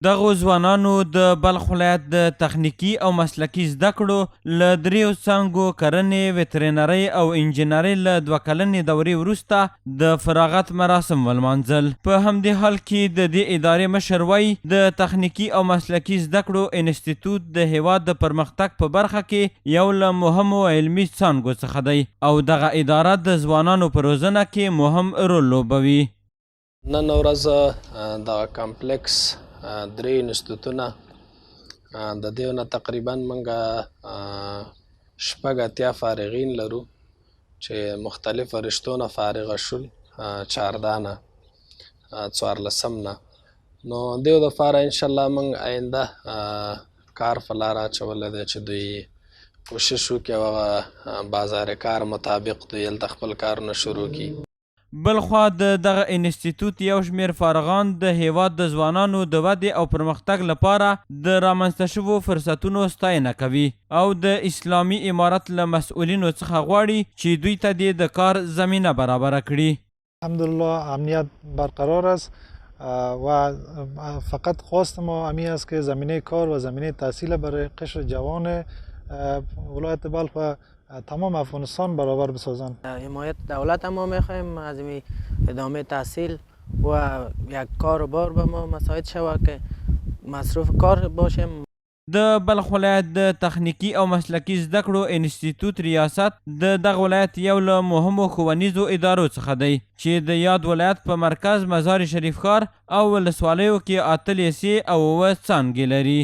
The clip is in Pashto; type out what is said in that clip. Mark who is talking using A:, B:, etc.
A: دغو ځوانانو د بلخ ولایت د تخنیکي او مسلکي زده کړو له دریو څانګو کرنې، وترینرۍ او انجینرۍ له دوه کلنې دورې وروسته د فراغت مراسم ولمانځل. په همدې حال کې د دې ادارې مشر وايي، د تخنیکي او مسلکي زده کړو انستیتوت د هېواد د پرمختګ په برخه کې یو له مهمو علمي څانګو څخه دی او دغه اداره د ځوانانو په روزنه کې مهم رول لوبوي.
B: نن ورځ دغه کمپلیکس درې انستیتوتونه د دیو نه تقریبا موږ 86 فارغین لرو چې مختلفو رشتو نه فارغ شول، 14 نه 14 نه. نو دیو د پاره ان شاء الله موږ آینده کار په لاره اچولی دی چې دوی کوشش وکړي او هغه بازار کار مطابق دوی هلته خپل کارونه شروع کړي.
A: بلخوا د دغه انستیتوت یو شمېر فارغان د هېواد د ځوانانو د ودې او پرمختګ لپاره د رامنځته شوو فرصتونو ستاینه کوي او د اسلامي امارت له مسؤلینو څخه غواړي چې دوی ته دې د کار زمینه برابره کړي.
C: الحمدلله امنیت برقرار است و فقط خواست ما امی است که زمینه کار و زمینه تحصیل برای قشر جوان ولایت بلخ و تمام افغانستان برابر بسازند.
D: حمایت دولت ما میخواهیم از ادامه تحصیل و یک کار و بار به ما مساعد شود که مصروف کار باشیم.
A: د بلخ ولایت د تخنیکي او مسلکي زده کړو انستیتوت ریاست د دغه ولایت یو له مهمو ښوونیزو ادارو څخه دی چې د یاد ولایت په مرکز مزار شریف ښار او ولسوالیو کې 8 لیسې او 7 څانګې لري.